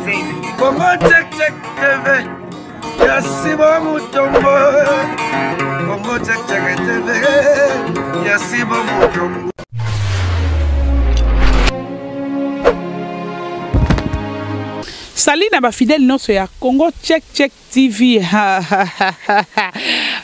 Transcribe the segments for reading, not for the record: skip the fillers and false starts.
Congo Check Check TV ya Sibo Mutombo. Congo Check Check TV ya Sibo Mutombo. Salut na ba fidèle nyonso ya Congo Check Check TV.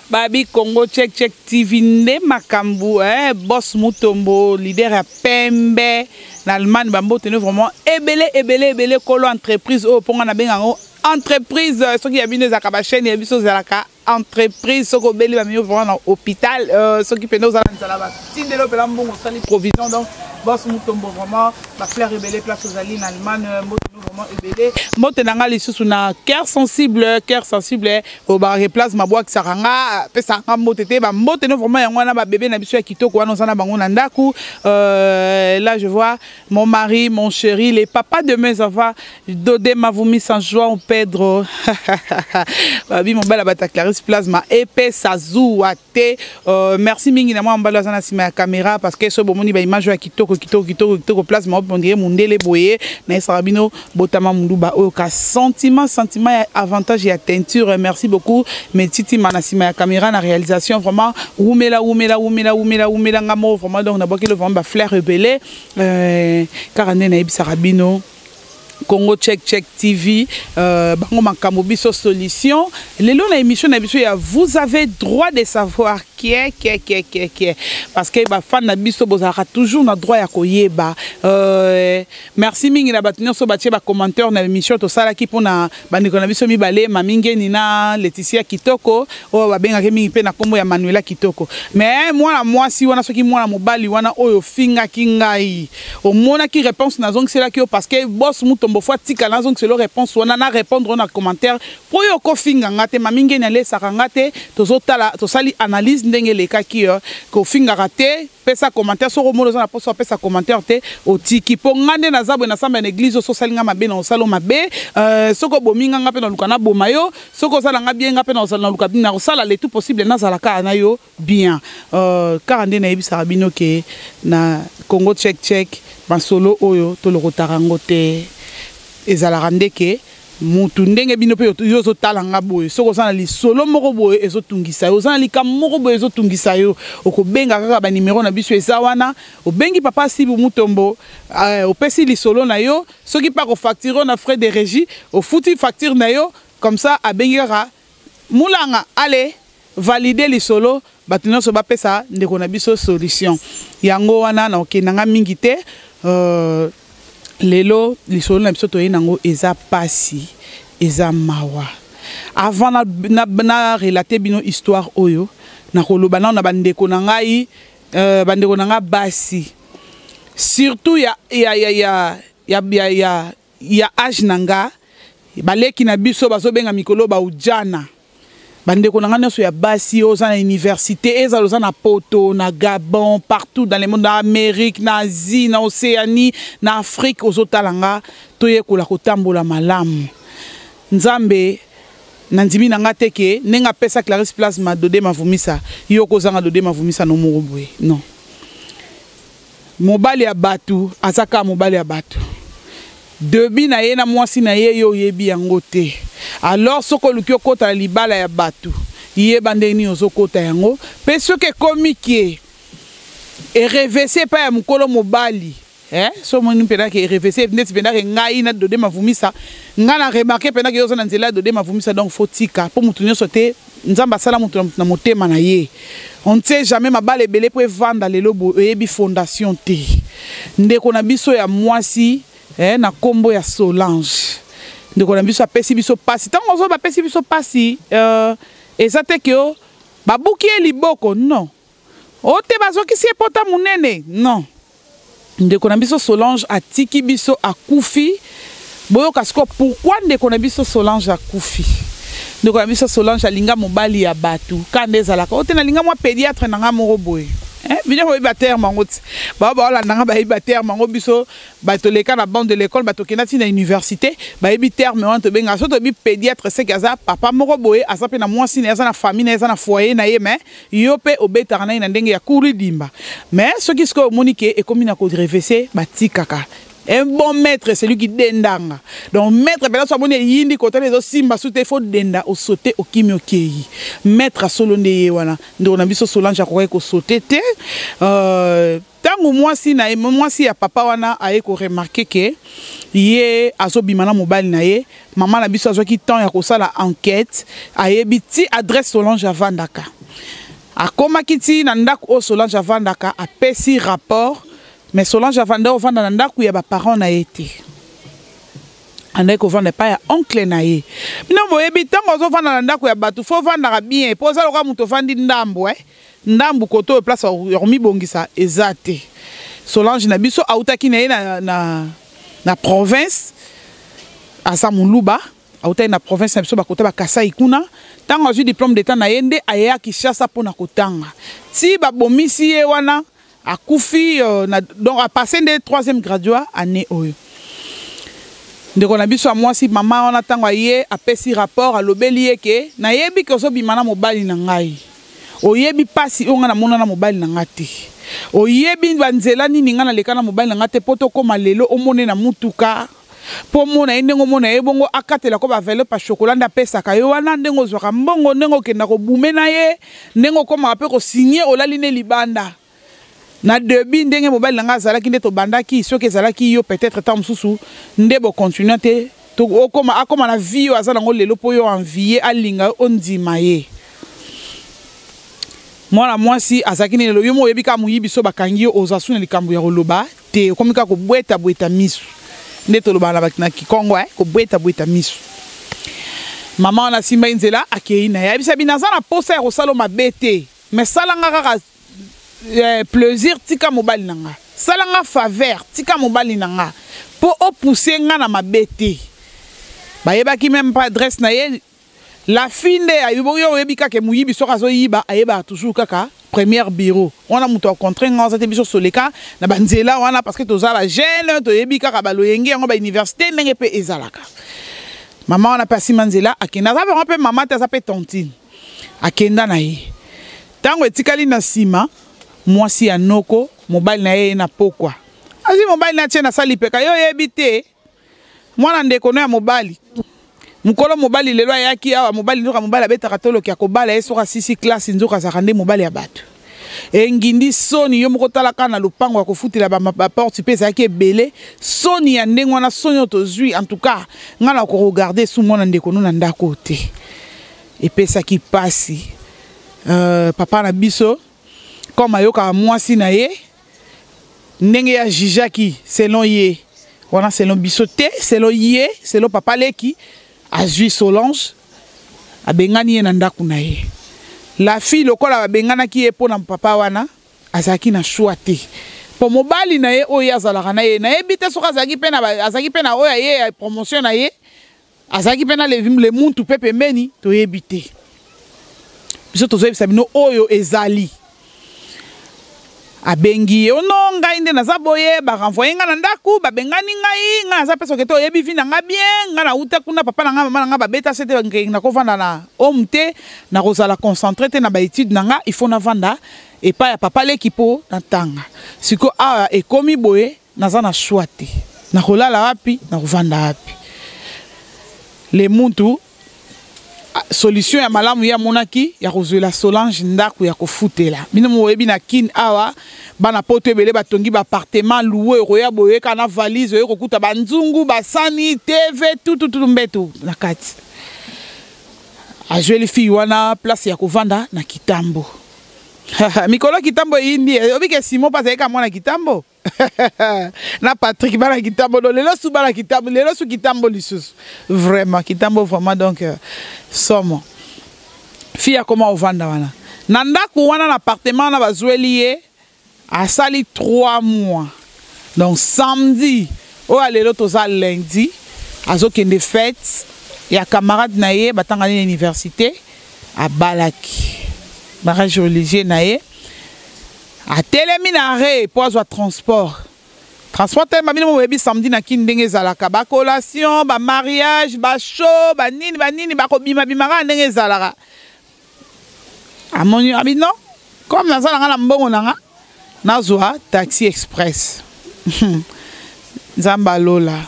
Babi Congo Check Check TV nde makambu eh, boss Mutombo leader ya pembe na Allemagne bambote no vraiment ebele ebele ebele kolo entreprise oyo mpo nga nabenga yango entreprise euh, soki ya bino ezalaka ba chaîne ya biso ezalaka entreprise soki obeli bamemi vraiment na hôpital euh, soki mpenza ozala nzala batindeli opela mbongo osali provision. Donc boss Mutombo, vraiment ba fleur ebele place ozali na Allemagne, mbote no vraiment ebele. Mbote na nga lisusu na cœur sensible, cœur sensible oyo bareplace mabwakisaka nga, apesaka nga mbote te. Bambote no vraiment yango wana, babebe na biso ya kitoko wana oza na bango na ndako. Là je vois mon mari, mon chéri, les papas de mes enfants, Dodé Mavumi San João Pedro, babi mobala bata Clarisse Plasma epesa zuwa te. Merci mingi na mwa mobali aza na nsima ya caméra, parce que so bomoni baimage ya kitoko kitoko kitoko kitoko, Plasma ondire mondele boye nayesaka bino botama moluba oyo ka sentiment sentiment ya avantage ya teinture. Merci beaucoup metitima na nsima ya caméra na réalisation, vraiment wumela wumela wumela wumela wumela. Nga moko vraiment, donc nabwakeli vraiment bafleur ebele. Kaka nde nayebisaka bino, Congo Check Check TV, bango makambo, biso solution. Lelo na émission na biso ya vous avez droit de savoir qui est qui est qui est qui est qui est, parce que ba fan na biso bozalaka toujours na droit ya koyeba. Merci mingi na bato nyonso batie ba commentaire na émission tosalaki mpona bandeko na biso mibale, Mami Ngeni na Laetitia Kitoko, oyo babengaki mingi mpe na nkombo ya Manuela Kitoko. Mais mwana mwasi wana, soki mwana mobali wana oyo ofingaki ngai, omonaki réponse nazongiselaki yo, parce que boss Mutombo fo atika nazongisela réponse wana, na répondre na commentaire mpo oyo okofinga nga te. Mami Ngeni alesaka nga te. Tozotala, tosali analyse ndenge elekaki. Kofingaka te, pesa commentaire soki omoni oza na mposa. Opesa commentaire te, otiki. Mpo nga nde naza boye, nasamba na église. Oso osali nga mabe, na osala mabe. Soki obomi nga, nga mpe naluka naboma yo. Soki ozala nga bien, nga mpe naluka nakosala le tout possible nazala kaka na yo bien. Kaka nde nayebisaka bino ke na Congo Check Check, masolo oyo tolokotaka yango te. Ezalaka ndeke mutu ndenge bino mpe yo ozotala nga boye, soki oza na lisolo moko boye ezotungisa yo, oza na likambo moko boye ezotungisa yo, okobenga kaka banimero na biso eza wana. Obengi papa Sibu Mutombo, opesi lisolo na yo. Soki mpe akofacture na frais de régie, ofuti facture na yo. Comme ça abengi kaka mulanga, ale valide lisolo, bato nyonso bapesa ndeko na biso solution. Yango wana na okenda nga mingi te. Lelo lisolo na biso toye nango eza pasi, eza mawa. Avant na relate bino histoire oyo, nakoloba nano na bandeko na ngai, bandeko na ngai basi, surtout ya age na nga, baleki na biso bazobenga mikolo baujana. Bandeko na ngai nyonso ya basi oyo oza na université, ezala oza na Poto, na Gabon, partout dans le monde, na Amérique, na Asie, na Océanie, na Afrique, ozotala nga, toyekola kotambola malamu. Nzambe nandimi na nga te ke ndenge apesa Clarisse Plasma Dode Mavumisa, yo kozanga Dode Mavumisa no moko boye. Non, mobali ya bato aza kaka mobali ya bato. Debi na ye na mwasi na ye, yo oyebi yango te. Alors soki oluki okɔta na libala ya bato, yeba ndenge nini ozokɔta yango. Mpe soki ekomi ke erevese epai ya mokolo mobali, eh? So omoni mpenza ke erevese, neti mpenza ke ngai na Dode Mavumisa, ngai na remarque mpenza ke yo oza na nzela ya Dode Mavumisa, donc faut tika. Mpo motu nyonso te, Nzambe asala motu na motema na ye. On ne sait jamais. Mabala ebele mpo evanda lelo boye, oyebi fondation te. Ndeko na biso ya mwasi, na nkombo ya Solange, ndeko na biso apesi biso pasi. Ntango ozo bapesi biso pasi, eza te ke yo babuki ye liboko, non, o te bazokisi ye pota monene, non. Ndeko na biso Solange atiki biso, akufi. Boyoka sikoyo pourquoi ndeko na biso Solange akufi. Ndeko na biso Solange alinga mobali ya bato. Ka nde ezalaka o te, nalinga mwa pédiatre na nga moko boye. Eh, bino boyebi baterme yango ti bao baolanda nga, bayebi baterme yango. Biso bato leka na banc de l'école, bato okenda ti na université, bayebi terme wana tobengaka. So toyebi pédiatre, seke aza papa moko boye, aza mpe na mwasi na ye, aza na famille na ye, aza na foyer na ye, mais yo mpe obetaka na ye na ndenge ya kuridimba. Mais soki sikoyo omoni ke ekomi na korevese, batikaka. Un bon maître, c'est lui qui dendanga. Donc maître pela so amoni eyindi kotala ezosimba su te, faut denda osote okimi okei. Maître solo nde ye wana. Ndeko na biso Solange akokaki kosote te. Ntango mwasi na ye, mwasi ya papa wana aye koremarquer ke ye azobima na mobali na ye, mama na biso azwaki temps ya kosala enquête, ayebi ti adresse Solange avandaka. Akomaki ti na ndako oyo Solange avandaka, apesi rapport. Mais Solange avanda ovanda na ndako ya baparent na ye te, andaki kovanda epai ya oncle na ye. Bino boyebi, ntango ozovanda na ndako ya bato, fo ovandaka bien, mpo oza lokola moto ovandi ndambo, eh? Ndambu kote oyo place ya komibongisa eza te. Solange na biso autaki na ye na province, aza moluba, autaki na province na biso bakota bakasai kuna. Ntango azwi diplôme d'état na ye nde ayeya Kinshasa mpona kotanga. Ti babomisi ye wana, akufi donc apasse nde troisième graduat année oyo. Ndeko na biso ya mwasi, mama wana, ntango aye apesi rapport, alobeli ye ke nayebi ke ozobima na mobali na ngai, oyebi mpasi oyo ngai namona na mobali na ngai te, oyebi banzela nini ngai naleka na mobali na ngai te mpo tokóma lelo. Omone na mutuka mpo omona ye ndenge omona ye bongo, akatela ko baenveloppe ya chocolat nde apesaka yo wana, ndenge ozwaka mbongo, ndenge okenda kobume na ye, ndenge okómaka mpe kosinye, olali ne libanda. Na début, ndenge mobali na ngai azalaki nde tobandaki, soki ezalaki yo, peut-être ntango mosusu nde bocontinue te, okoma akóma na vie oyo aza nango lelo, mpo yo envie alinga yo, ondima ye. Mwana mwasi azalaki nini lelo? Yo mo oyebi kaka moyibi, so bakangi yo, oza su na likambo ya koloba te, okomi kaka kobwetabweta misu, nde tolobaka na kikongo, eh? Kobwetabweta misu. Mama wana asimbaki nzela, akei na ye, ayebisa bino: aza na posa ya kosala mabe te, mais salanga kaka plaisir, tika mobali na nga, salanga faveur, tika mobali na nga mpo opousse nga na mabe te. Bayebaki même pas adresse na ye. La fille nde yo oyebi kaka moyibi soki azoyiba, ayebaka toujours kaka première bureau wana. Moto acontre nga aza te. Biso soleka na banzela wana parce que toza bajeune, toyebi kaka baloyenge yango, bauniversité ndenge mpe ezalaka. Mama wana mpe asima nzela, akenda. Aza vraiment mpe mama te, aza mpe tantine. Akenda na ye. Ntango etikali na nsima, mwasi ya noko, mobali na ye ye na pokwa, azwi mobali na tie na sali peka. Yo oyebi te, mwana ndeko no ya mobali, mokolo mobali lelo ayaki awa. Mobali nzoka mobali abetaka toloki ya kobala ye soki asisi classe, nzoka azalaka nde mobali ya bato. Engindi soni yo moko, talaka na lopango ya kofutela, baporte mpe ezalaki ebele. Soni ya ndenge wana, soni oyo tozwi, en tout cas ngai na koregarde su mwana ndeko no na ndako te, epesaki mpasi. Papa na biso, comme ayokaka mwasi na ye ndenge ya jugeaki selon ye wana, selon biso te, selon ye, selon papa leki, azwi Solange, abengani ye na ndako na ye. La fille, lokola babenganaki ye mpo na papa wana, azalaki na choix te, mpo mobali na ye oyo azalaka na ye, nayebi te soki azalaki mpe na oyo aye ya promotion na ye, azalaki mpe na le muntu mpe pembeni, toyebi te. Biso tozoyebisa bino oyo ezali. Abengi ye: ono ngai nde naza boye, barenvoye ngai na ndako, babengani ngai, ngai naza mpe soki te, oyebi vie na ngai bien, ngai nauta kuna, papa na ngai, mama na ngai babeta se te, nakovanda na home te, nakozala concentré te na baétude na ngai, il faut navanda epai ya papa leki mpo natanga. Sikoyo awa ekomi boye, naza na choix te, nakolala wapi, nakovanda wapi? Le muntu, solution ya malamu ye amonaki ya kozwela Solange ndako ya kofutela. Bino moyebi na Kine awa, bana poto ebele batongi baappartement loué. Okoya boye kaka na valise, oye kokuta banzungu, basani, TV, tutututu, mbeto na kati. Azweli fille wana place ya kovanda na Kitambo. Mikolo Kitambo eyindi, obike Simon mpe azalaki mwana Kitambo na Patrick, bana Kitambo. Do lelo su bana Kitambo, lelo su Kitambo lisusu, vraiment Kitambo, vraiment. Donc somo, fille akoma ovanda wana na ndako wana, na appartement wana bazweli ye. Asali 3 mois. Donc samedi oyo lelo, toza lundi, azokende fête ya camarade na ye batangani na université, abalaki, mariage religieux na ye. Atelemi na arrêt mpo azwa transport. Transport telema. Bino boyebi samedi na Kini ndenge ezalaka, bacollation, bamariage, bashow, banini banini, bakobimabima kaka ndenge ezalaka. Amoni abi: non, comme naza na nga na mbongo na nga, nazwa taxi express. Nzambe alola.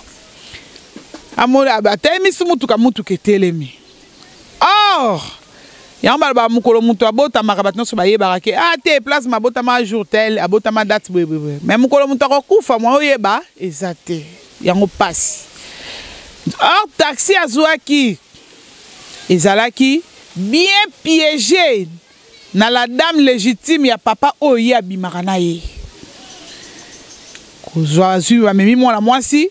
Amoni atelemisi motuka, motuka etelemi. Or yango balobaka mokolo moto abotamaka, bato nyonso bayebaka ke ah te, place mabotama jour tel, abotama date boye boye boye, mais mokolo moto akokufa, mwa oyeba eza te. Yango pasi. Or taxi azwaki ezalaki bien piégé na la dame légitime ya papa oyo ye abimaka na ye. Kozwa azwi, bamemi mwana mwasi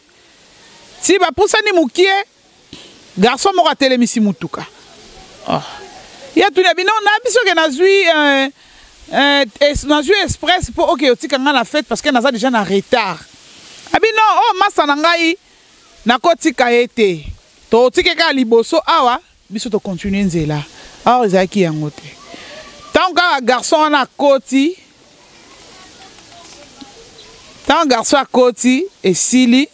ti bapusani mokie, garçon moko atelemisi mutuka. Oh. Ye atuni abi non, na biso ke nazwi nazwi express mpo oke otika ngai na fête parce que naza déjà na retard. Abi non, oh masa na ngai nakotika ye te, totike kaka liboso awa, biso tocontinue nzela. Awa ezalaki yango te. Ntango kaka garçon wana akoti, ntango garçon akoti, esili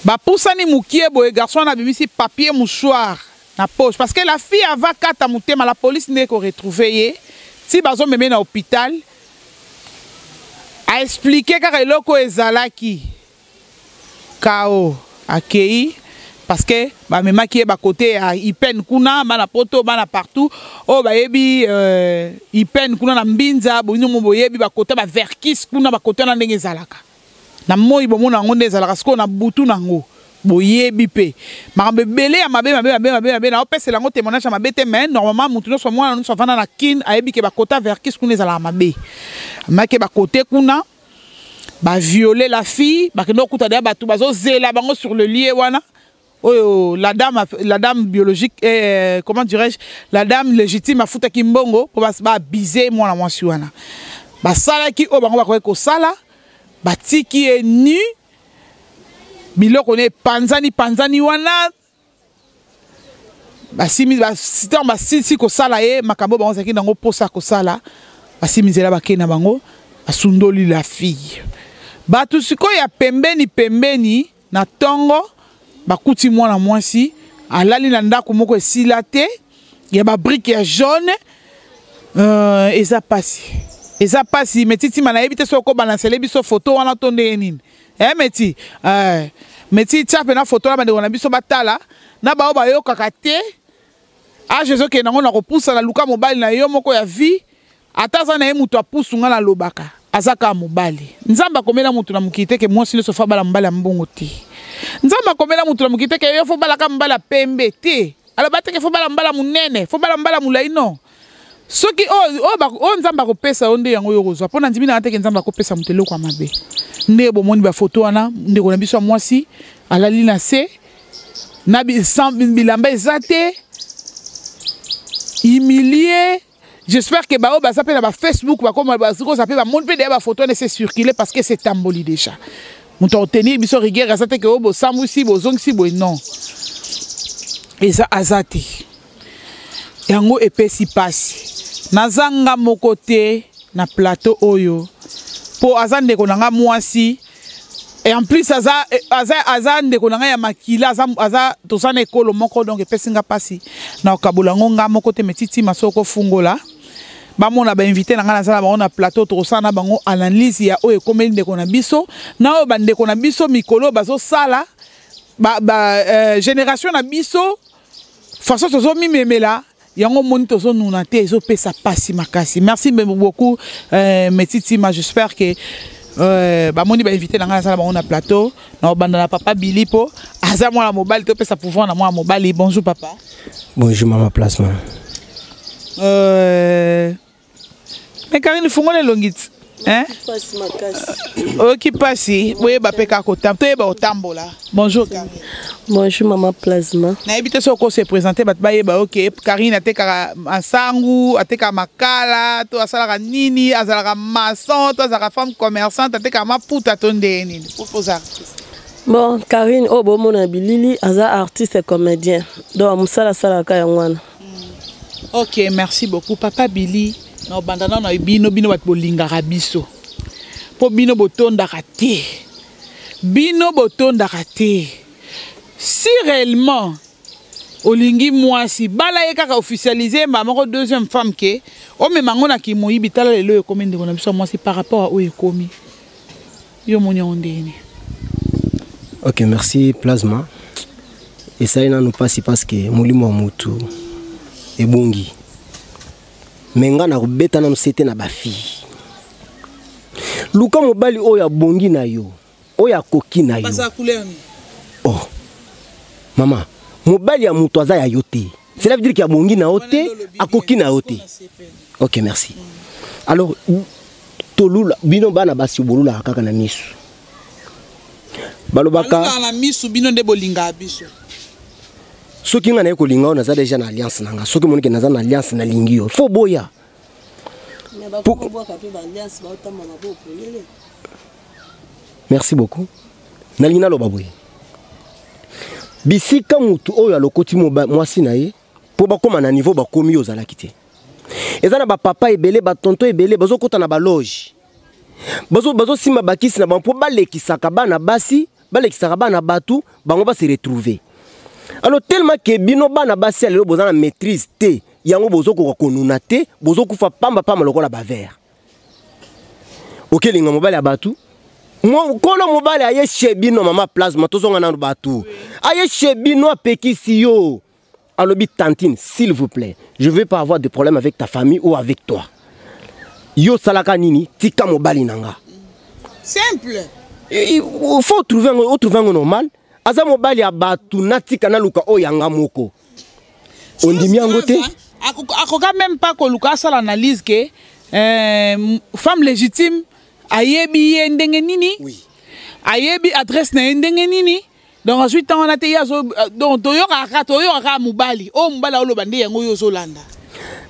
bapusani mokie boye, garçon wana abimisi papier mouchoir na poche parce que la fille ava kata motema. La police nde koretrouve ye ti bazomeme na hôpital. Aexpliquer kaka eloko oyo ezalaki kao akei parce que bamemaki ye bakote ya Ipen kuna. Bana Poto, bana partout oyo bayebi Ipen kuna na Mbinza, bino mo boyebi bakote baverkis kuna, bakote wana ndenge ezalaka na moi, bomona yango nde ezalaka sikoyo na butu nango. Boyebi mpe makambo ebele ya mabe mabe mabe mabe mabe. Naopesela yango témoignage ya mabe te, mais normalement motu nyonso, mwana nyonso avanda na Kine ayebi ke bakota verkis kuna ezalaka mabe. Amaki bakote kuna, baviole la fille, bakende kokuta deya bato bazozela bango sur le lieu wana oyo la dame biologique, comment dirais-je, la dame légitime afutaki mbongo mpo babize mwana mwasi wana. Basalaki oyo bango bakoki kosala, batiki ye nu, biloko ne epanzani panzani wana. Basimi ntango basilisi kosala ye makambo bango azalaki nango mposa kosala, basimi nzela, bakei na bango, basundoli la fille. Bato sikoyo ya pembeni pembeni na ntongo bakuti mwana mwasi alali na ndako moko esila te ya babriques ya jaune. Eza pasi, eza pasi. Meti ntima nayebi te soki okobalansele biso foto wana to ndenge nini. Meti tia mpe na foto na bandeko na biso batala na bao bayokaka te. Age ezokende yango na kopusa na luka mobali na yo moko ya vie, ata aza na ye moto apusu. Nga nalobaka aza kaka mobali. Nzambe akomela motu na mokili te ke mwasi nyonso faut abala mobali ya mbongo te. Nzambe akomela motu na mokili te ke yo faut balaka mobali ya pembe te. Aloba te ke faut bala mobali ya monene, faut bala mobali ya molai. Non, soki oyo Nzambe akopesa yo nde yango oyo okozwa, mpo na ndimi nanga teke Nzambe akopesa moto eloko ya mabe. Nde bomoni bafoto wana, ndeko na biso ya mwasi alali na se na bilamba eza te, humilie. J'espère que baoyo baza mpe na bafacebook bakoma bakoza mpe bamoni mpe deya bafoto wana ese circule parce que setamboli déjà. Moto akotenir biso rigueur aza te ke oyo bosambwisi, bozongisi boye. Non, eza aza te. Yango epesi mpasi. Naza nga moko te na plateau oyo mpo aza ndeko na nga mwasi et en plus aza ndeko na ngai ya makila, aza toza na ekolo moko. Donc epesi nga mpasi na kokabola yango nga moko te. Meti ntima soki okofungola, bamona bainvité na ngai naza na bango na plateau, tokosala na bango analyse ya oyo ekomeli ndeko na biso na oyo bandeko na biso mikolo bazosala ba génération na biso, façon tozomimemela yango. Omoni, tozonuna te, ezopesa mpasi makasi. Merci beaucoup, Meti Tima. J'espère que bamoni bainvité na ngai naza na bango na plateau. Na obanda na papa Bili mpo aza mwana mobali, topesa pouvoir na mwana mobali. Bonjour papa. Bonjour mama Plasma. Mais Karine, fungola elongi ti, hein? Oyoki mpasi, boyeba mpe kaka toyeba kotambola. Bonjour Karine. Bonjour mama Plasma. Nayebi te soki okose présente, bato bayeba oke Karine atekaka masangu, atekaka makala to asalaka nini, azalaka maçon to azalaka femme commerçante, atekaka maputa to ndenge nini po oza artiste. Bon, Karine oyo bomona bilili aza artiste comédien, donc mosala asalaka yango wana. Ok, merci beaucoup papa Billy. Na obanda nano na bino, bino bato bolingaka biso mpo bino botondaka te, bino botondaka te. Si réellement olingi mwasi, bala ye kaka, officialise mbala moko deuxième femme ke omema yango na kimoyibi. Tala lelo ekomi ndeko na biso ya mwasi par rapport a oyo ekomi. Yo omoni yango ndenge nini? Ok, merci Plasma. Esali nanu mpasi parce que molimo ya motu ebongi. Me nga nakobeta nanu sete na bafille. Luka mobali oyo abongi na yo, oyo akoki na yo. Baza couleur nini? Oh. Mama, mobali ya moto aza ya yo te. Cela veut dire qu'il abongi na yo te, akoki na yo te. Ok, merci. Alors, tolula bino bana basi bolulaka kaka na misu. Balobaka na misu bino nde bolingaka biso. Soki nga naye kolinga yo naza déjà na alliance na nga. Soki monike naza na alliance nalingi yo. Faut boya. Merci beaucoup. Nalingi naloba boye. Bisika mutu oyo alokoti mwasi na ye mpo bakóma na niveau bakomi yo ozalaki te. Eza na bapapa ebele, batonto ebele bazokota na baloge, bazosimba bakisi na bango mpo balekisaka bana basi, balekisaka bana bato, bango ba se retrouver. Alors tellement que bino bana basi ya lelo boza na maîtrise te, yango bozokoka konuna te, bozokufa pamba pamba lokola bavere. Okelinga mobali ya bato, kolo mobali aye chez bino, mama Plasma, tozonga nanu bato. Aye chez bino apekisi yo. Alobi tantine, s'il vous plaît, je veux pas avoir de problème avec ta famille ou avec toi. Yo salaka nini, tika mobali nanga. Simple. Il faut trouver un, trouver un normal. Aza mobali ya bato natika naluka oyo yanga moko. Ondimi yango te? Akoka même pas koluka asala analyse que femme légitime ayebi ye ndenge nini? Oui. Ayebi adresse na ye ndenge nini? Donc azwi ntango wana te ye azo, donc toyokaka, toyokaka mobali. Oyo mobali aoloba nde yango oyo ozolanda.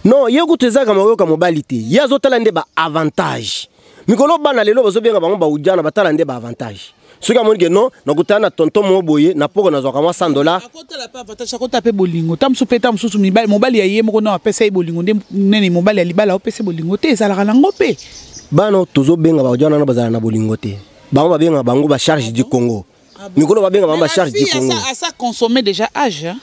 Non, ye kutu ezalaka mayoka mobali te. Ye azotala nde ba avantage. Mikolo bana lelo bazobenga bango ba ujana, batala nde ba avantage. Soki amoni ke non, nakutana na tonton moko boye, na poko nazwaka mwa cent dollars. Akotala pe avantage, akotala pe bolingo. Ta mosusu pe, ta mosusu mibali, mobali ya ye moko non apesa ye bolingo nde nene mobali ya libala opesa bolingo te, ezalaka nango pe. Bana tozobenga ba ujana wana bazala na bolingo te. Bango babenga bango ba charge du Congo. Mikolo babenga bango ba charge du Congo. Asa consommer déjà âge, hein?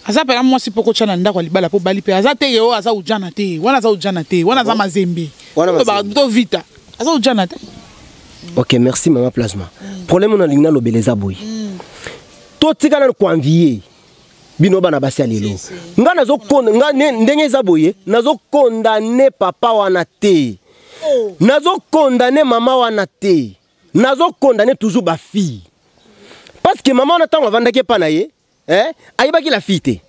Aza pela mwasi poko tcha na ndako ya libala po bali pe aza te yo aza ujana te, wana aza ujana te, wana aza mazembe. Wana To ba mazembe. to vita. Aza ujana te. Ok, merci mama Plasma. Problème na lingna lobeleza boy. To tikala ko envier bino bana basi ya lelo. Nga nazo konda, nga ne, ndenge eza boye, nazo condamner papa wana te. Nazo condamner mama wana te. Nazo condamner toujours ba fille. Parce que maman na tango avandaki epa na ye, eh, ayebaki la fille te.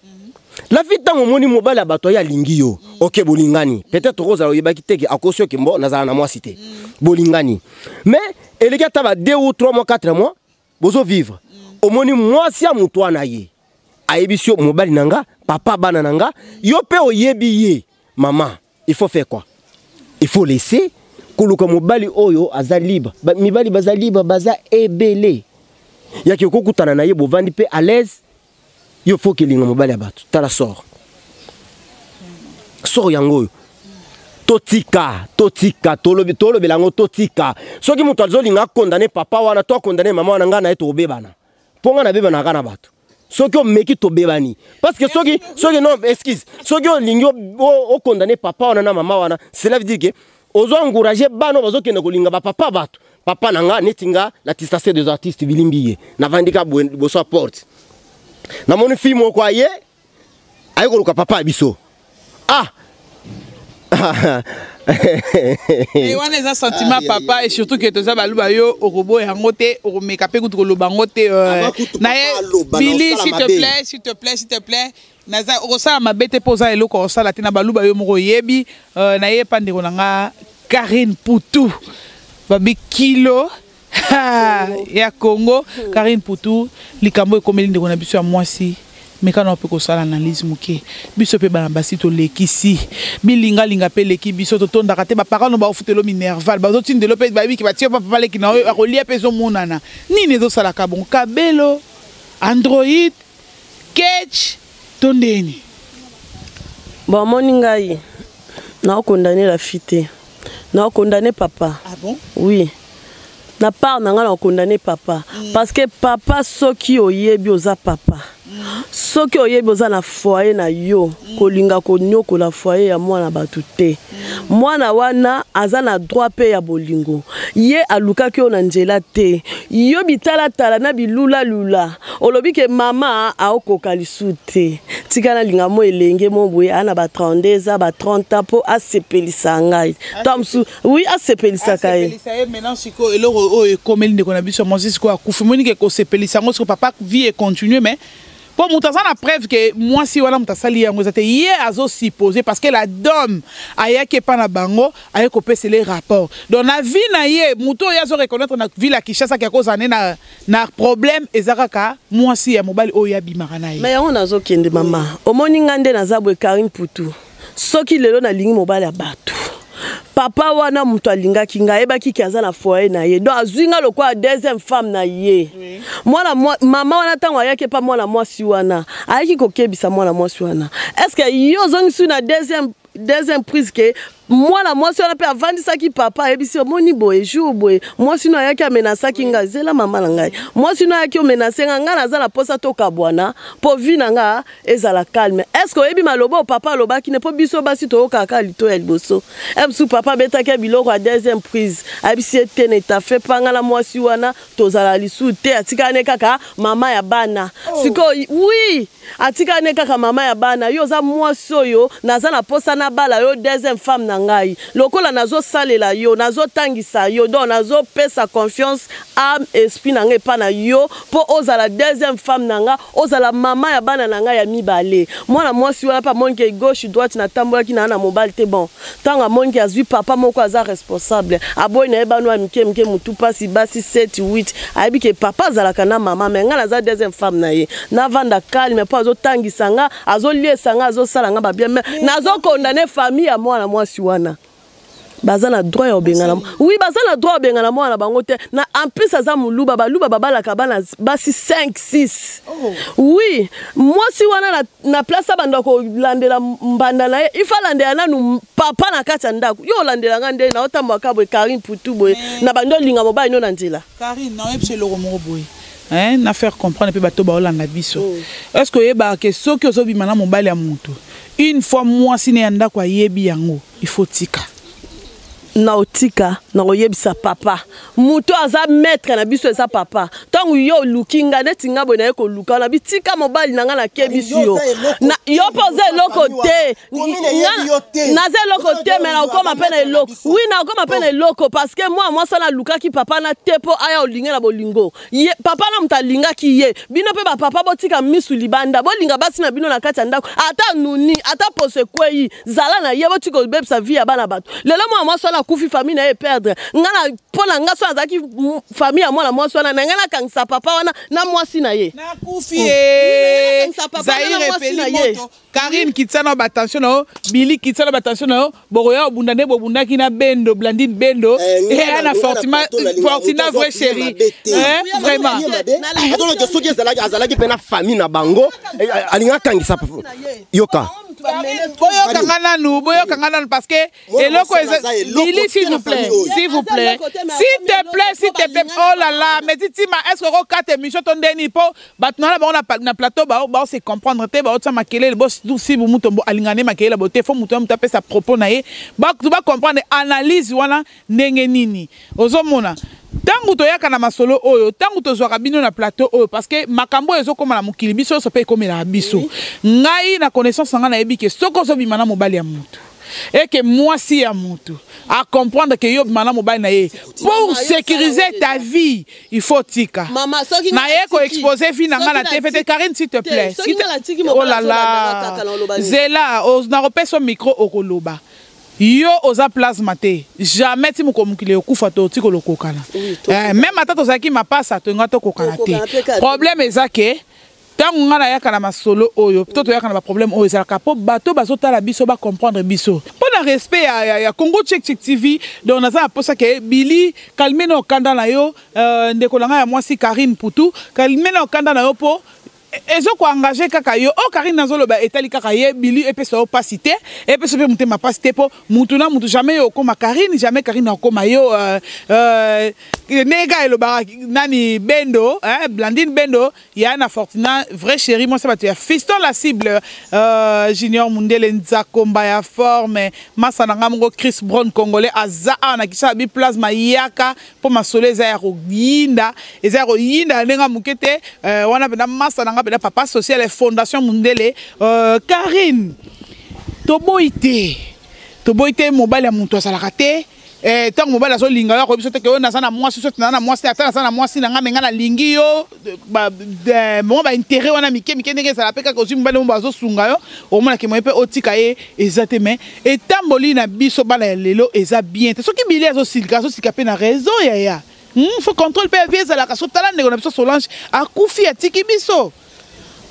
La fille tango omoni mobali ya bato aye alingi yo. Ok, bolingani. Peut-être kozala oyebaki te ke akosi yo ke mbo nazala na mwasi te. Bolingani. Mais eleki ata ba 2 ou 3 mois, 4 mois, bozo vivre. Omoni mwasi ya moto wana ye. Ayebisi yo mobali na nga, papa bana na nga, yo pe oyebi ye. Maman, il faut faire quoi? Il faut laisser koluka mobali oyo aza libre. Ba, mibali baza libre, baza ebele. Yaki okokutana na ye bovandi pe à l'aise, yo faut kelinga mobali ya bato. Tala sort. Sort yango oyo. Totika, totika, tolobi, tolobela yango totika. Soki moto azolinga akondane papa wana to akondane mama wana, nga na ye tobebana. Mpo nga nabebana kaka na bato. Soki omeki tobebani. Parce que soki, soki non, excuse. Soki olingi o condamner papa wana na mama wana, cela veut dire que ozo encourager bana bazokende kolinga ba papa bato. Papa na nga neti nga l'artiste des artistes bilimbi ye. Navandi ka boye liboso ya porte. Namoni fille moko aye, aye koluka papa ya biso. Ah! Et wana eza sentiment papa, et surtout que toza baluba yo okoboya yango te, okomeka pe kutu koloba yango te, Avant kutu na papa ye, aloba, na Billy, osala s'il te mabe. plaît, s'il te plaît, s'il te plaît. Naza okosala mabe te mpo oza eloko osala te na baluba yo moko oyebi, na ye pa ndeko na nga Karine Putu. Babi kilo. Ha, ya Congo, Karine Putu, likambo ekomeli ndeko na biso ya mwasi. Mekana mpe kosala analyse moke. Biso mpe bana basi tolekisi. Bilingalinga mpe eleki biso, totondaka te. Ba parents no baofutelo minerval, bazotindelo mpe bayebiki batie papa baleki na oyo akolia mpe ezomonana. Nini ezosalaka bongo? Kabelo, Android, Ketch, to ndeni? Bon, moni ngai na condamner la fille te. Na condamner papa. Ah bon? Oui. Na part na nga na condamner papa. Parce que papa soki oyebi oza papa. Soki oyebi oza na foyer na yo, kolinga konyokola foyer ya mwana bato te. Mwana wana aza na droit mpe ya bolingo. Ye alukaki yo na nzela te. Yo bitalatala na bilulalula. Olobi ke mama aokoka lisu te. Tika nalinga mo elenge mo boye aa na ba 32 ans, ba 30 ans mpo asepelisa ngai. To mosusu oui asepelisaka ye. Asepelisa ye maintenant sikoyo eloko oyo ekomeli ndeko na biso mwasi sikoyo akufi moni ke kosepelisa yango sikoyo papa vie econtinue mais mpo moto aza na preuve ke mwasi wana moto asali yango eza te ye azosuppose parce que la dame ayaki epa na bango aye kopesela ye rapport donc na vie na ye moto oyo azo reconnaître na ville ya Kinshasa ke akozala ne na problème eza kaka mwasi ya mobali oyo abimaka na ye. Me yango nazokende mama, omoni nga nde naza boye Karine Putu, soki lelo nalingi mobali ya bato, papa wana moto alingaki ngai ayebaki ke aza na foyer na ye, donc azwi nga lokola deuxième femme na ye. Mwana mama wana ntango ayaki epa mwana mwasi wana, ayaki kokebisa mwana mwasi wana, est ce que yo ozongisi na deuxième prise ke mwana mwasi wana mpe avandisaki papa, ayebisi omoni boye jour boye mwasi no ayaki amenasaki nga, zela mama na ngai, mwasi no ayaki omenase nga, ngai naza na posa tokabwana mpo vie na nga ezala calme. Est ce que oyebi maloba oyo papa alobaki ne? Mpo biso basi toyokaka kaka lito ya liboso. Mosusu papa abetaki biloko ya deuxième prise, ayebisi ye te na etafe panga na mwasi wana tozala lisusu te, atikala ne kaka mama ya bana. Sikoyo oui, atikala ne kaka mama ya bana. Yo oza mwasi oyo naza na posa nabala yo deuxième femme na ngai, lokola nazosalela yo, nazotangisa yo, donc nazopesa confiance, âme, esprit na ngai epa na yo mpo ozala deuxième femme na nga, ozala mama ya bana na ngai ya mibale. Mwana mwasi wana mpe amoniki ke gauche droite natambolaki na na mobali te. Bon, ntango amoniki azwi papa moko aza responsable, aboyi na ye bana ya mike mike, motu mpasi basi 7 8, ayebi ke papa azalaka na mama, me ngai naza deuxième femme na ye, navanda calme mpo azotangisa nga, azoliesa nga, azosala nga babien. Me nazokondane famille ya mwana mwasi wana, baza na droit ya kobengana, oui, baza na droit ya kobengana mwana na bango te. Na en plus aza moluba, baluba babalaka bana basi 5 6. Oui, mwasi wana na place abanda kolandela mbanda na ye, ifa alandela nanu papa na kati ya ndako. Yo olandela nga nde naotambwaka boye, Karine Putu boye, na bandi olinga mobali no na nzela. Karine, naoyebisa eloko moko boye, hein, na faire comprendre mpe bato baolanda biso. Est ce que oyebaka ke soki ozobima na mobali ya motu, une fois mwasi ne ya ndako ayebi yango, il faut tika? Na otika, na koyebisa papa. Moto aza maître na biso eza papa. Ntango yo oluki nga neti nga boye, naye koluka na bitika mobali na nga, nakebisi yo. Yo mpe oza eloko te, naza eloko te, me nakokoma mpe na eloko. Oui, nakokoma mpe na eloko parce que mwana mwasi wana alukaki papa na te mpo aya olinge na bolingo. Ye papa na moto alingaki ye. Bino mpe bapapa, botika misu libanda, bolinga basi na bino na kati ya ndako. Ata nuni, ata poso ekwei, zala na ye. Botika kobebisa vie ya bana bato. Lelo mwana mwasi wana akufi, famille na ye perdre. Nga na mpo na nga, so azalaki famille ya mwana mwasi wana, na ngai nakangisa papa wana na mwasi na ye. Nakufi ye Zaire epeli moto. Karine, kitisa na batension na yo. Bili, kitisa na batension na yo. Bokoya obunda nde bobundaki na Bendo Blandine Bendo eya na Fortina, vrai chéri, vraiment. Azoloke soki azalaki mpe na famille na bango, alingi akangisa. Yoka. Boyokanga nanu, boyokanga nanu, parce que eloko eza. Bili, s'il vous plaît, s'il vous plaît, s'il te plaît, s'il te plaît. Oh là là, mais titima, est ce que okokata émission to ndeni? Mpo bato na bango na plateau bao se comprendre te, baotia makelele. Bosibu Mutombo alingana nde makelele bo te. Fo moto ya moto apesa propos na ye, bato bacomprendre analyse wana ndenge nini. Ozomona ntango toyaka na masolo oyo, ntango tozwaka bino na plateau oyo, parce que makambo oyo ezokóma na mokili, biso nyonso mpe ekomelaka biso. Ngai na connaissance na ngai, nayebi ke soki ozobima na mobali ya motu, eke mwasi ya motu acomprendre ke yo obima na mobali na ye, pour sécuriser ta vie, il faut tika. Naye koexpose vie na ngai na TV te. Karine, s'il te plaît. Oh là là, zela, nakopesa micro, okoloba. Yo oza plasma te, jamais. Ti moko mokili okufa, to oti kolokokana. Même ata tozalaki mapasa, tolinga tokokana te. Problème eza ke ntango ngai nayaka na masolo oyo to toyaka na baproblème oyo, ezalaka mpo bato bazotala biso bacomprendre biso, mpo na respect ya Congo Check Check TV. Donc naza na mposa ke Bili calme na okanda na yo, ndeko na ngai ya mwasi Karine Putu, calme na okanda na yo mpo Ezo ko engager kaka yo. Oyo Carine azoloba etali kaka ye. Billy, epesa yo pasi te, epesa mpe motema pasi te, mpo mutu na mutu, jamais yo okoma Carine, jamais Carine akoma yo. Ndenge kaka elobaka nani, Bendo, hein, Blandine Bendo ya na Fortuna, vrai chéri, mwasi bato ya Fiston la cible, Junior Mundele Nzakomba ya forme, masa na nga moko Chris Brown congolais aza awa na Kinshasa, bi plasma yaka mpo masolo eza ya koyinda, eza ya koyinda na ndenge ya moke te. Wana mpenza masa na nga mpenza, papa social ya fondation Mundele. Carine, toboyi te, toboyi te, mobali ya moto azalaka te. Ntango mobali azolinga yo, akoyebi so te ke oyo naza na mwasi, soki naza na mwasi te, ata naza na mwasi na nga, me nga nalingi yo. Mwa baintérêt wana mike mike, ndenge ezala mpe kaka ozwi mobali mo bazosunga yo, omonake moye mpe otika ye eza te. Mais etamboli na biso bana ya lelo eza bien te. Soki Bili azosilika, azosilika mpe na raison yaya. Faut contrôle mpe ya vie ezalaka. So tala ndeko na biso Solange akufi, atiki biso.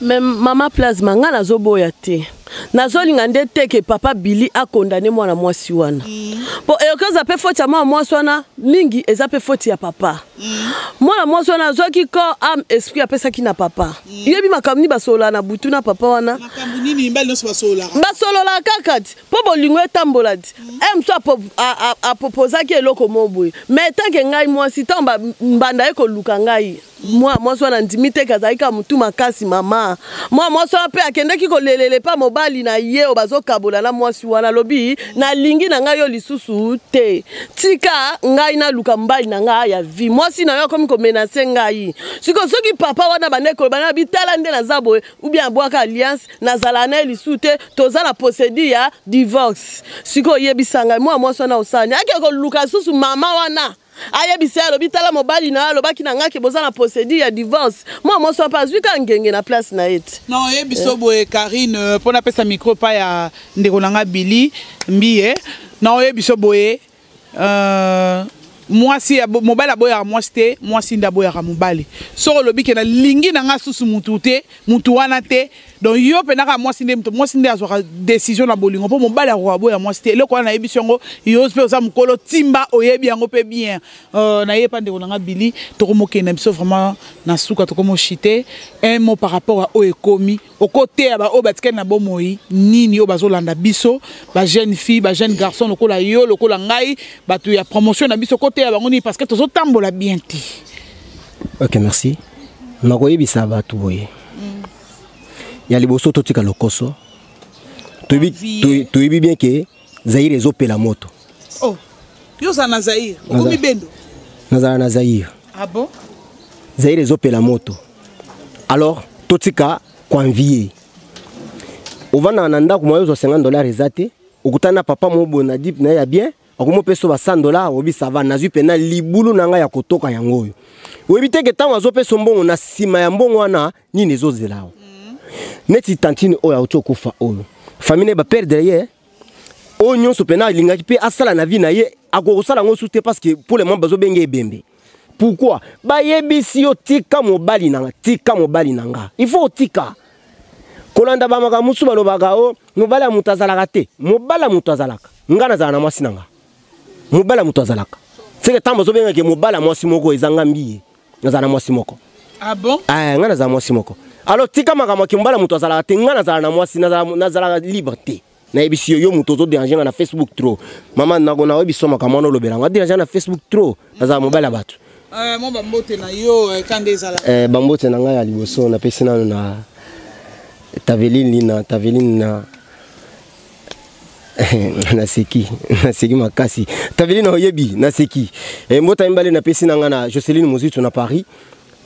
Mais mama Plasma, ngai nazoboya te, nazolinga nde te ke papa Bili akondane mwana mwasi wana, mpo eyoki eza mpe foti ya mwana mwasi wana mingi, eza mpe foti ya papa. Mwana mwasi wana azwaki corps, âme, esprit, apesaki na papa. Yebi makambo nini basololaka na butu na papa wana? Makambo nini mibali nyonso basololaka? Basololaka kaka ti mpo bolingo etambola ti e mosu apropozaki eloko mo boye. Mais tant que ngai mwasi, ntango mbanda ye koluka ngai, mwana mwasi wana ndimi te, azalaki kaka motu makasi. Mama, mwana mwasi wana mpe akendaki kolelela epa mobali na ye oyo bazokabola na mwasi wana, alobi: "Nalingi na ngai yo lisusu te, tika ngai naluka mobali na ngai ya vie. Mwasi na yo akomi komenacer ngai." Sikoyo soki papa wana bandeki koloba na bitala nde naza boye, ou bien abwaka alliance, nazala na ye lisusu te, toza na procédure ya divorce. Sikoyo oyebisa ngai, mwana mwasi wana osani ake koluka lisusu mama wana, ayebisa ye, alobi: "Tala, mobali na yo alobaki na ngai ke boza na procédure ya divorce." Mwana mwasi wana mpe azwi ka ngenge na place na ye te. Non, oyebi so boye, Karine, mpo napesa micro pa ya ndeko na nga Bili Mbiye. Na oyebi so boye, mwasi, mobali aboyaka mwasi te, mwasi nde aboyaka mobali. Soki olobi ke nalingi na nga susu mutu te, mutu wana te, donc yo mpe naka mwasi nde moto, mwasi nde azwaka décision na bolingo, mpo mobali akoka aboya mwasi te. Eloko wana nayebisi yango yo mpe, oza mokolo timba, oyebi yango mpe bien. Naye pa ndeko na nga Bili, tokomokende biso vraiment na suka, tokomoshite. Un mot par rapport à oyo ekomi, okoteya baoyo batikali na bomoi nini, oyo bazolanda biso, bajeune fille, bajeune garçon lokola yo, lokola ngai, bato ya promotion na biso, okoteya bango nini? Parce que tozotambola bien te. Ok, merci. Nakoyebisa bato boye: ya liboso, totika lokoso. Toyebi bien ke Zaire ezopela moto. Oh, yo ozala na Zaire, okomi bendo? Nazala na Zaire. Ah bon? Zaire ezopela moto. Alors totika koenvier. Ovandaka na ndako, moyo ozwa 50 $ eza te, okutana na papa moko boye na dip na ye ya bien, akomopesa ba 100 $, oyebi ça va, nazwi mpena libulu na ngai ya kotoka yango oyo. Oyebi te ke ntango azopesa mbongo, na nsima ya mbongo wana nini ezozela awa. Neti tantine oyo auti okufa oyo, famille na ye baperdre ye. Oyo nyonso mpena alingaki mpe asala na vie na ye, akokosala yango su te, parce que pour le moment bazobenge ebembe. Pourquoi? Bayebisi yo: "Tika mobali na nga, tika mobali na nga." Il faut otika kolanda bamakambo mosusu balobaka o mobali ya moto azalaka te. Mobali ya moto azalaka. Nga nazala na mwasi na nga, mobali ya moto azalaka seke. Ntango bazobengaki mobali ya mwasi moko, eza nga mbiye, nazala na mwasi moko. Ah bon? Ah, nga nazala mwasi moko. Alors tika makambo ya mobali ya moto azalaka te. Nga nazala na mwasi, nazalaka libre te. Nayebisi yo, yo moto ozodéranger nga na Facebook trop. Mama, nayebi so makambo wana olobela ngo, adéranger na Facebook trop. Nazala mobali ya bato. Mo bambote na yo kanda ezala. Bambote na ngai ya liboso, napesi nano na Taveline Lina, Taveline na naseki, naseki makasi. Taveline, oyebi, naseki. Mbote mibale napesi na ngai na Joceline Mozitu na Paris.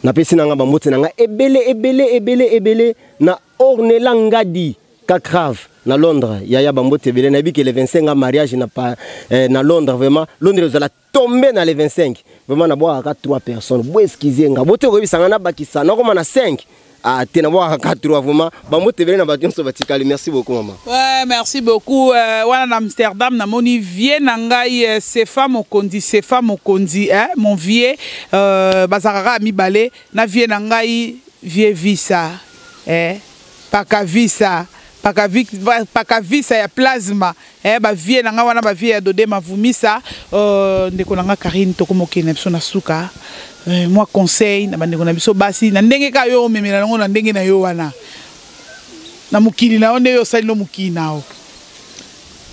Napesi na ngai bambote na ngai ebele, ebele, ebele, ebele na Ornela Ngadi Kakrave na Londres. Yaya, bambote ebele. Nayebi ke le 25 nga mariage na Londres. Vraiment, Londres ezala tombe na le 25. Vraiment, nabwakaka 3 personnes. Bo excuse nga, bote koyebisa nga nabakisa, nakoma na 5. Ah te, nabwakaka 3. Vraiment, bambote ebele na bato nyonso batikali. Merci beaucoup, mama. Ouais, merci beaucoup. Wana na Amsterdam, namoni vieux na ngai, Sefa Mokonzi, Sefa Mokonzi, hein, mon vieux, bazalaka mibale na vieux na ngai, vieux Visa, eh, Paka Visa. Pakavisa ya plasma eh, bavie na ngai wana, bavie ya Dode Mavumisa. Ndeko na ngai Karine, tokomokende na biso na suka. Mwa conseil na bandeko na biso basi, na ndenge kaka yo omemela yango, na ndenge na yo wana, na mokili na yo, nde yo osali no mokili na yo.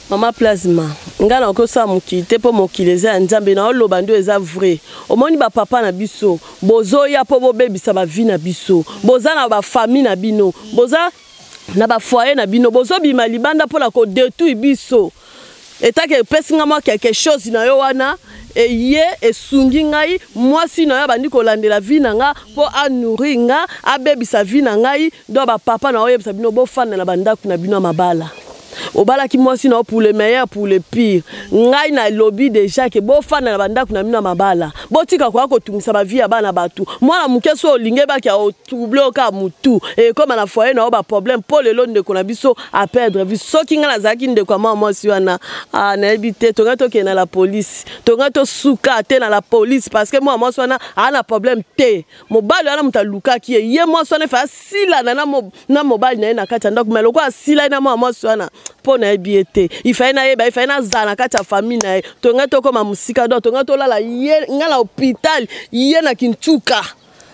Mama Plasma, ngai nakosala mokili te, mpo mokili eza ya Nzambe. Naoloba nde eza vrai. Omoni, bapapa na biso bozoya mpo bobebisa bavie na biso. Boza na bafamille na bino, boza na bafoyer na bino, bozobima libanda mpona kodétruire biso. Etake epesi nga mwa quelque chose na yo wana, eye esungi ngai. Mwasi na yo abandi kolandela vie na nga mpo anourrir nga, abebisa vie na ngai. Donc bapapa na oyebisa bino, bofanda na bandako na bino ya mabala. Obalaki mwasi na yo pour le meilleur, pour le pire. Ngai nalobi déjà ke bofanda na bandako na bino ya mabala, botika koya kotungisa bavie ya bana bato. Mwana moke so olingi ebaki ya otrouble oka motu, ekóma na foyer na yo baproblème. Mpo lelo ndeko na biso aperdre vie. Soki ngai nazalaki ndeko ya mwa mwasi wana, ah, nayebi te, tongai tokende na la police, tongai tosuka te na la police, parce que mwa mwasi wana aa na problème te. Mobali wana moto alukaki ye. Ye mwasi wana efa asilana na mobali na ye na kati ya ndako, mais lokola asilai na mwa mwasi wana, mpo nayebi ye te, ifai nayeba, ifai nazala na kati ya famille na ye, tongai tokóma mosika. Donc tongai tolala ye, ngai na hôpital, ye na Kintuka.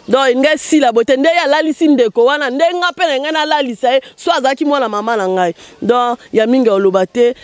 Donc ngai esila boye te. Nde ye alalisi ndeko wana, nde nga mpe na ngai nalalisa ye, so azalaki mwana mama na ngai. Donc ya mingi oloba te,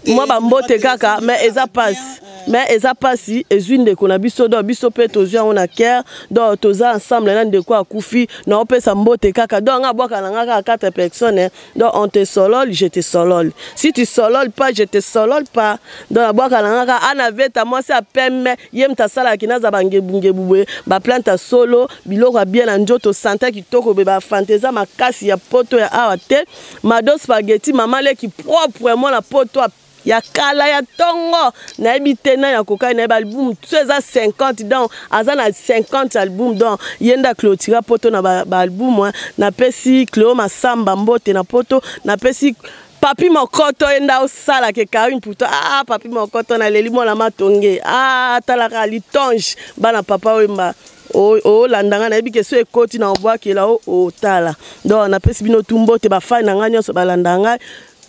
mwa bambote kaka, mais eza pasi, mais eza pasi ezwi ndeko na biso. Donc biso mpe tozwi yango na cœur. Donc toza ensemble na ndeko akufi. Naopesa mbote kaka. Donc nga abwaka na nga kaka quatre personnes. Donc on te solole, je te solole. Si tu solole pas, je te solole pas. Donc abwaka na nga kaka ana veta, mwasi apeme. Ye moto asalaki naza bangebungebu boye, baplante ya solo, biloko ya bien na nzoto, sante kitoko boye, bafante eza makasi ya poto ya awa te. Mado Spaghetti, mama leki propre, mwana poto ya kala ya ntongo. Nayebi te nani akokaki nayebi album so eza 50. Donc aza na 50 album. Donc ye nde aclotira poto na baalbum ba. Napesi Cleo Masamba mbote na poto. Napesi Papi Mokoto, ye nde aosalaka Karine Puto. Ah, Papi Mokoto, naleli mwana matonge. Ah, talaka litonge, bana papa Oyemba, olanda ngai. Nayebi ke so ekoti na obwakela otala. Donc napesi bino tu mbote, bafani na ngai nyonso balanda ngai.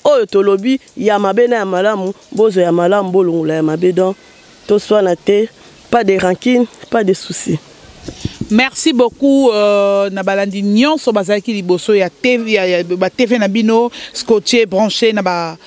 Oyo tolobi ya mabe na ya malamu, bozwa ya malamu, bolongola ya mabe. Donc toswana te, pas de rancune, pas de souci. Merci beaucoup na balandi nyonso bazalaki liboso ya TV, ya ba TV na bino, scotché, branché na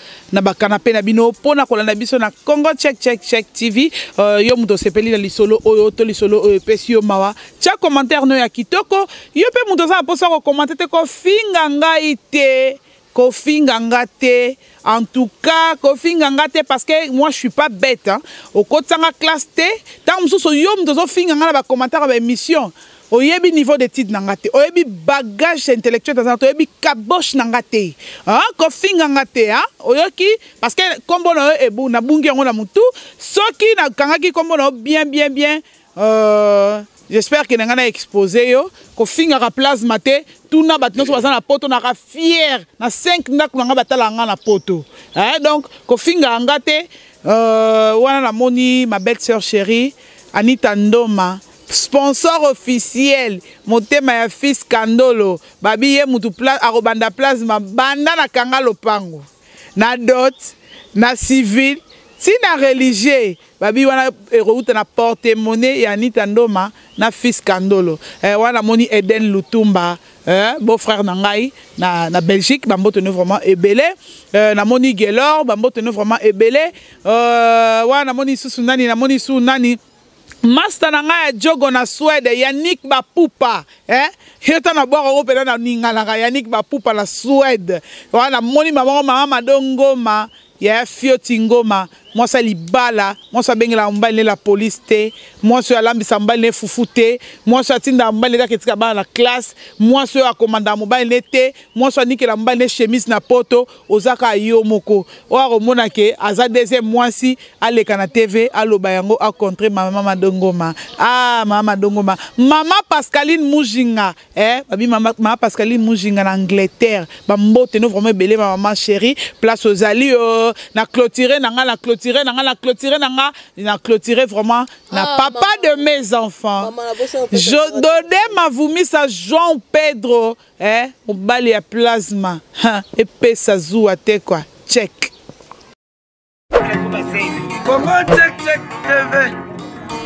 bacanapé na bino mpona kolanda biso na Congo Check Check Check TV. Yo moto osepeli na lisolo oyo to lisolo oyo epesi yo mawa, tia commentaire no ya kitoko. Yo mpe moto oza na mposa kokommente te, kofinga ngai te, kofinga nga te. En tout cas kofinga nga te, parce que moi je suis pas bête, hein. Okotisanga classe te. Ntango mosusu yo moto ozofinga nga na bacommentaire ya baémission, oyebi niveau d'étude na nga te, oyebi bagage intellectuel taza te, oyebi caboche na nga te, hein? Kofinga nga te, hein? Oyoki? Parce que nkombo na yo ebu nabungi yango na motu. Soki nakangaki nkombo na yo bien bien bien, j'espère ke na ngai na expose yo. Kofingaka Plasma te. Tuna bato nyonso baza na poto, naka fier na 5 ndako na ngai, batala nga na poto, eh, donc kofingaka nga te. Wana namoni ma belle sœur chérie Anita Ndoma, sponsor officiel, motema ya fils Kandolo. Babi ye mutu akobanda Plasma banda na kanga lopango na dot, na civil, ntina religieux. Babi wana ekouta na porte monnaie ya Anita Ndoma na fils Kandolo. Wana namoni Eden Lutumba, beau frère na ngai na Belgique, bambote no vraiment ebele. Namoni Gelor, bambote no vraiment ebele. Wana namoni susu nani? Namoni su nani? Master na ngai ya jogo na Swede, Yannick Bapupa, eh? Ye ta na bwaka ngo mpena na ninganaka. Yannick Bapupa na Swede wana. Namoni mamango, mama Mado Ngoma, ya Fioti Ngoma, mwasi ya libala, mwasi abengelaka mobali ne la police te, mwasi oyo alambisa mobali ne fufu te, mwasi oyo atindaka mobali ne kaka etika bana na classe, mwasi oyo akomandaka mobali ne te, mwasi oyo anikela mobali ne chemise na poto. Oza kaka yo moko oyo akomona ke aza deuxième mwasi, aleka na TV, aloba yango, acontre mama Madongoma. Ah, mama Madongoma, mama Pascaline Mujinga, eh, babi mama Pascaline Mujinga na Angleterre, bambote no vraiment ebele, ma mama chérie, place ozali. euh, na clôturer na nga, na clôturer na nga, na clôturer na nga, na clôturer vraiment na ah, papa maman. De mes enfants. Je donnais ma vumisa João Pedro, eh, mobali ya plasma. Epesa zuwa te quoi. Check. Congo Check Check TV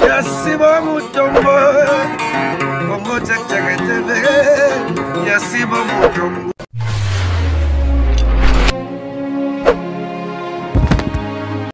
ya Simon Mutombo. Congo Check Check TV ya Simon Mutombo.